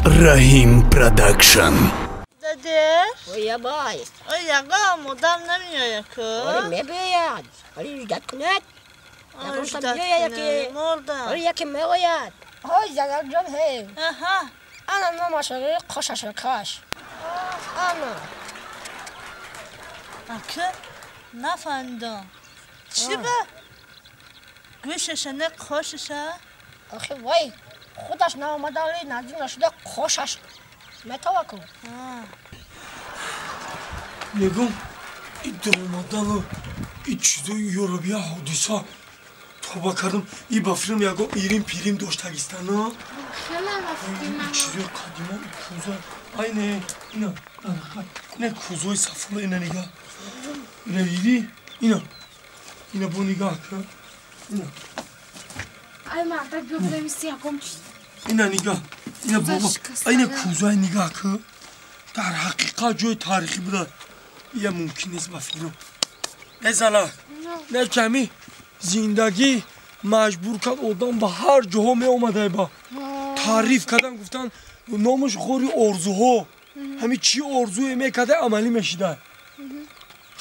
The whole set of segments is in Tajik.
Раҳим Продакшн. Дадеш? Оя бай. Оя модам намеояд ку? Оре мебиёяд. Оре ждать кунад. Ягон меояд яке. Мордам. Оре яке меояд. Ой загарҷон ҳей. Аҳа. Ана номашро қошашро каш. Ана. Ака нафаҳмидам. Чӣ ба? Гӯшаша не қошаша? Охи вай худаш наомадали наздик нашуда қошаш метава ку. Мегум и дуромадану и чизои ёробия ҳодиса тоба кардам и ба филм ягон ирим пирим доштагистана. Чизои қадима и куза айне ина ина кузои сафола ина нигаҳ ина диди ина ина бо нигаҳ кар ина ай мардак биё бинависи ягон чиз ина нигаҳ ина бобо ина кузаи нигаҳ кар дар ҳақиқат ҷои таърихӣ буда я мумкин нест ба филм не занак не ками зиндагӣ маҷбур кард одам ба ҳар ҷоҳо меомадай ба таъриф кардан гуфтан номаш ғори орзуҳо ҳами чӣ орзуе мекарда амалӣ мешида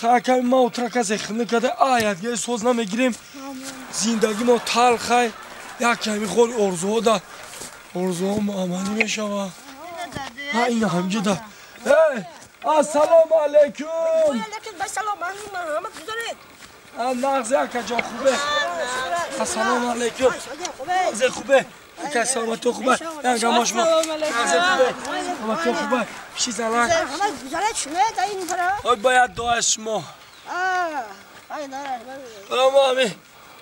хаками ма утра касе хинӣ карда аядгаи соз намегирем зиндагӣ мо талхай як ками ғори орзуҳо да орзуҳо амалӣ мешава ина ҳамҷа да ассалому алайкум. Нағз акаҷон хубе. Ассалому алайкум. Нағз хубе. Ака саломатӣ хубе. Ягамош мо. Нағз хубе. Саломатӣ хубе. Чӣ занак? Ой бояд дуои шумо. Мо ҳами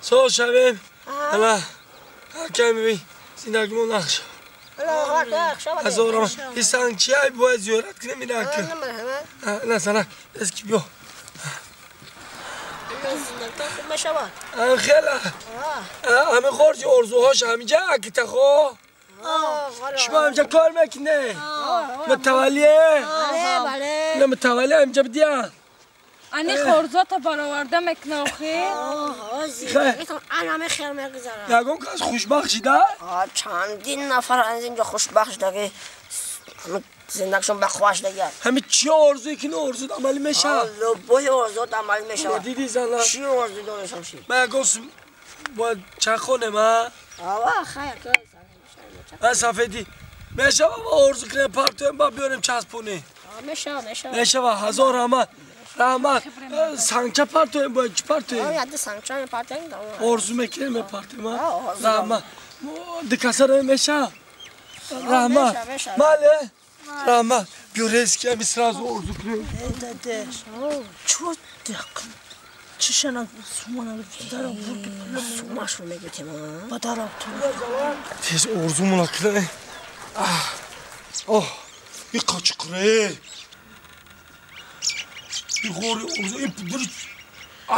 сол шавем. Ала ака мебин зиндагимо нақш. Ҳазорам ин сангчиай бояд зиёрат кунем ина ака. На занак эски биё. Хела ҳами ғорҷи орзуҳош ҳамиҷа акитахо шумо ҳамиҷа кор мекунед мутаваллие на мутавалли ҳамиҷа бидиян ани орзуота бароварда мекуна охи анаме хел мегузарад ягон кас хушбахт шида чандин нафар аз инҷо хушбахт шудаги зиндагишон бахваш дигар. Ҳами чӣ орзуе ки орзуд амалӣ мешавад? Любой орзуд амалӣ мешавад. Диди зана? Чӣ орзу дорашам ши? Ман ягон бояд чанд хонем а? Ава хайр. Ман сафедӣ мешава ма орзу кунем партоем ба биёрем часпонем? Мешава, мешава. Мешава ҳазор раҳмат. Раҳмат. Сангча партоем бояд чӣ партоем? Яде сангча мепартоем. Орзу мекунем мепартоем а? Раҳмат. Дикасара мешава? Раҳмат. Мале? Раҳмат. Биё резки ами сразу орзу кунем. Дадеш. Чо дақ? Чишана сумана дарам бурди сумашро мегиртем а? Ба дарам ту. Тез орзумона кунем. Оҳ, и қачқире. И ғори орзу ин пудри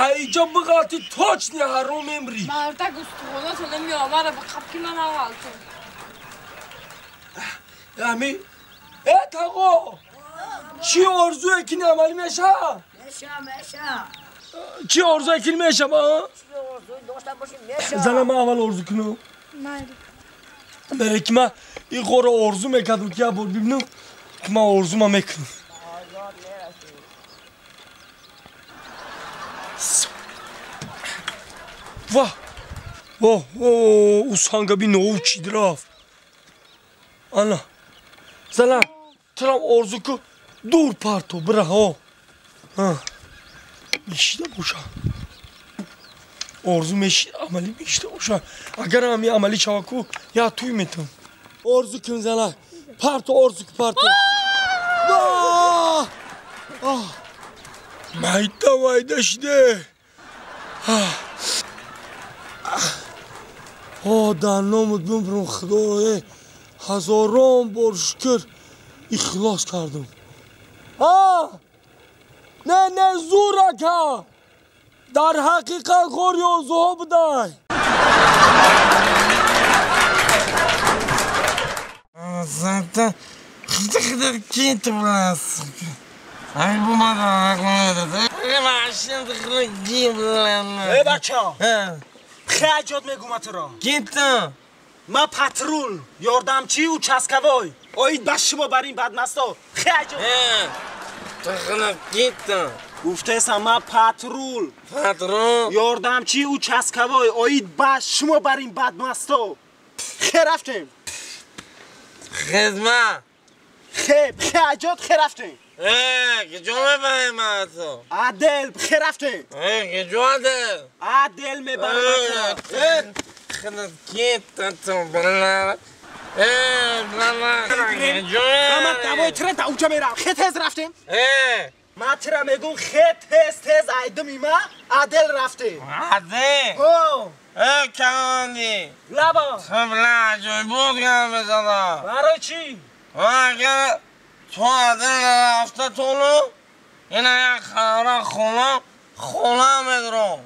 айҷа биғалти точно ҳаром мемри. Мардак устухонато намеовара ба қабки ман ағалту. Ами э тағо! Чӣ орзуе ки амалӣ мешава? Мешава, мешава. Чӣ орзуе ки мешава? Чӣ орзуе дошта бошӣ мешава. Зана ман аввал орзу кунам. Майли. Барои ки ман ин ғорро орзу мекардам ки як бор бибинам ки ман орзума мекунам. Ва! Во, о, ӯ санга би нов чид рафт. Ана. Зана, турам орзу ку дур парто бира ҳо. Мешида боша. Орзу мешид, амалӣ мешида боша. Агар ҳами амалӣ шава ку, я туй метам. Орзу кун зана. Парто орзу ку парто. Майда майда шиде. О, дар номут бимбирам худоро ҳазорон бор шукр ихлос кардам. Не, не, зур ака! Дар ҳақиқат ғори орзуҳо будай. Э бача! Хеле ҷод мегуматро. Китон. Ма патрул, ёрдамчи участковой. Оид ба шумо бар ин бадмасто. Хеҷо. Тахна кита. Гуфтесам ма патрул. Патрул. Ёрдамчи участковой. Оид ба шумо бар ин бадмасто. Хе рафтем. Хизмат. Хе, хеҷот хе рафтем. کجا میبریم من تو؟ عدل بخیر رفتیم. کجا عدل؟ عدل میبرم. خدت کیت تو بلند. بلند. من دوای ترن تا اونجا میرم. خیلی تیز رفتیم. من ترم میگم خیلی تیز تیز ایدم ما عدل رفتیم. عدل؟ ها. کماندی. لبا. تو بلند جای بود گم بزنم. برای چی؟ تو عدل رفته تولو اینه یک خبره خونه خونه میدرم.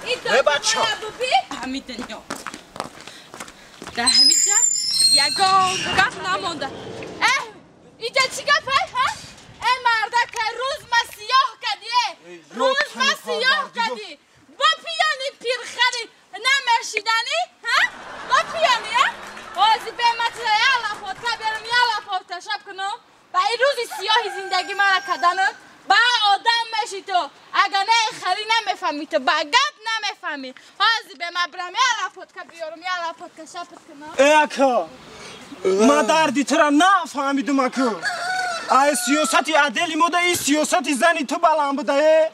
ای بچه همین دنیا در همین جا یگان گپ نمانده. اینجا چی گپ های؟ ای مرده که روز ما سیاه کردی، روز ما سیاه کردی با پیانی پیرخری نمشیدنی، با پیانی بازی به مطلع یالا فوتا برم یالا فوتا شب کنم با این روز سیاهی زندگی مرا کردنم با آدم میشی تو اگر نه خری نمیفهمی تو با گپ نمیفهمی. بازی به ما برم یالا فوتا بیارم یالا فوتا شب کنم. ای اکا ما دردی تو را نفهمیدم اکا. ای سیاست عدلی موده ای سیاست زنی تو بلند بوده.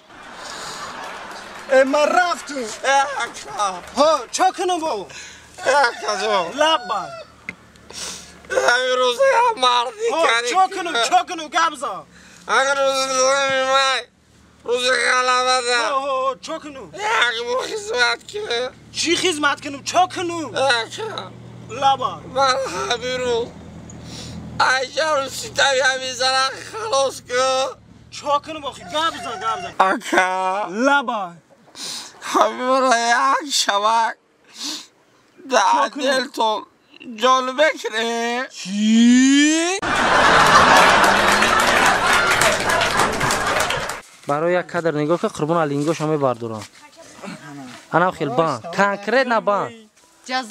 ای ما رفتم. ای اکا ها چه کنم با اکا لبا همین روزه هم مردی کردی. چه کنم گبزا اگر روز میمای روز غلبه ده. چه کنم؟ یک بو خدمت کنم. چی خدمت کنم؟ چه کنم؟ اکا لبا من همین روز ایجا رو سیتمی همین زنم خلاص کن. چه کنم آخی؟ گبزا گبزا اکا لبا همین رو یک شبک در دلتون جالبه کنه. چی؟ برای یک کدر نگاه که قربون الینگوش همه بردارم. انا خیلی بان کنکریت نه بان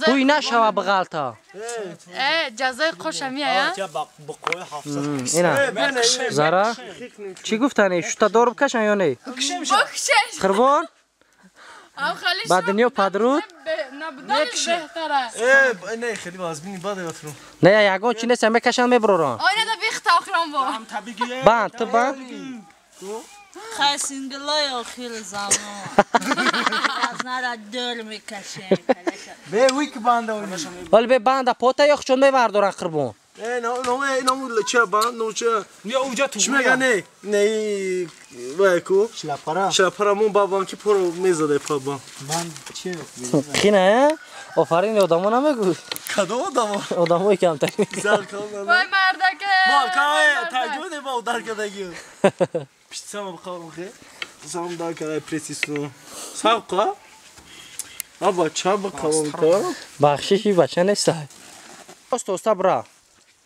هوی نشوه بغلطا. جزای خوشم میاد. اینا زارا چی گفتنی؟ شتا دور بکشن یا نه؟ بکشش قربان بعد دنیا پدرود نه خیلی وزمینی بده بفرم. نه یگان چی نیست میکشن میبرورن. آینه دا بیخت آخرم با بند تو بند خیلی سینگلای آخر زمان از نرا دل میکشه. به ویک بند آوری. ولی به بند پوتا یا چون میبردارن قربون. نه نه نه چه بند نه چه. یا اونجا تو. چی میگن نه نه وایکو. شلپارا. شلپارا مون بابان کی پرو میزده پا بان. بند چه؟ خینه؟ آفرین آدمو نمیگو. کدوم آدمو؟ آدموی کمتر. وای مردکه. ما کای تاجونه با در کدگی. پیش بقارم خیر. سام در کدای پرسیسو. ساقا. ابا چه بقارم تا؟ بخششی بچه نیست. اوستا برا.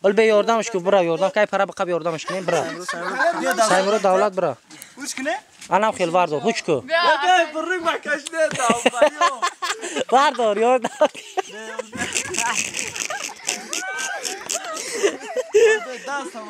ولی به یاردمش کو برا یاردم کی پرا بقب یاردمش کنیم برا. سایمرو دولت برا. هوش کنه؟ انام خیلی وردار هوش کو. نه بری مکش نه وردار یاردم. دست هم